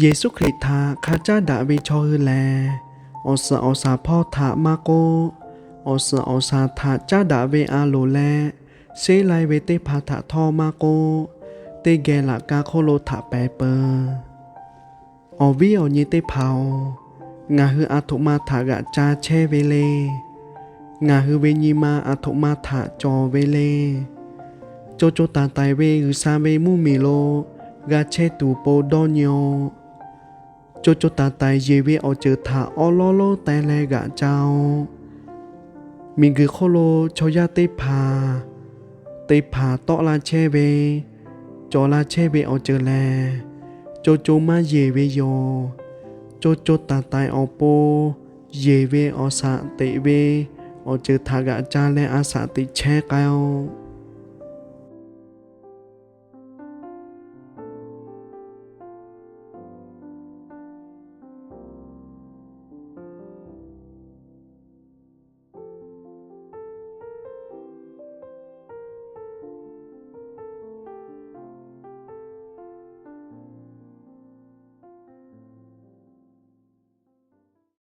Yeˍsuˆ Hkriꞈ htaꞈ hk'a caˉ daꞈ ve chaw hui lehˬ, awˬ suhˍ awˬ shaˍ hpawˇ htaꞈ maˇ k'oˆ, awˬ suhˍ awˬ shaˍ htaꞈ caˉ daꞈ ve a loˍ leh, sheˉ lai ve teˇ hpaˍ htaꞈ htawˇ maˇ k'oˆ, teˇ geh laꞈ ka hk'oˆ lo htaꞈ pehˍ peuˬ. Awˬ viˉ awˬ nyi teˇ hpaˍ-oˬ, ngaˬ hui a htoꞈ ma htaꞈ g'aꞈ ca chehˇ ve le. Ngaˬ hui ve nyi ma a htoꞈ ma htaꞈ cawˬ ve le. Co co taiˍ taiˍ ve G'uiˬsha ve mvuhˇmiˬ lo g'a chehˇ tuˬ po dawˇ nyi-oˬ. Co co taiˍ taiˍ yeˬ ve awˬ ceuˬ htaꞈ awˉ lawˉ lawˉ teh leh g'aꞈ ca-oˬ. Miˬguiˬ hk'oˆ lo chaw yaˇ teˇ hpaˍ, teˇ hpaˍ tawˆ la chehˇ ve, cawˬ la chehˇ ve awˬ ceuˬ lehˬ, co co maˇ yeˬ ve yoˬ. Co co taiˍ taiˍ awˬ pon yeˬ ve awˬ shaꞈ teꞈ ve awˬ ceuˬ htaꞈ g'aꞈ ca leh a shaꞈ teꞈ chehˇ k'ai-oˆ.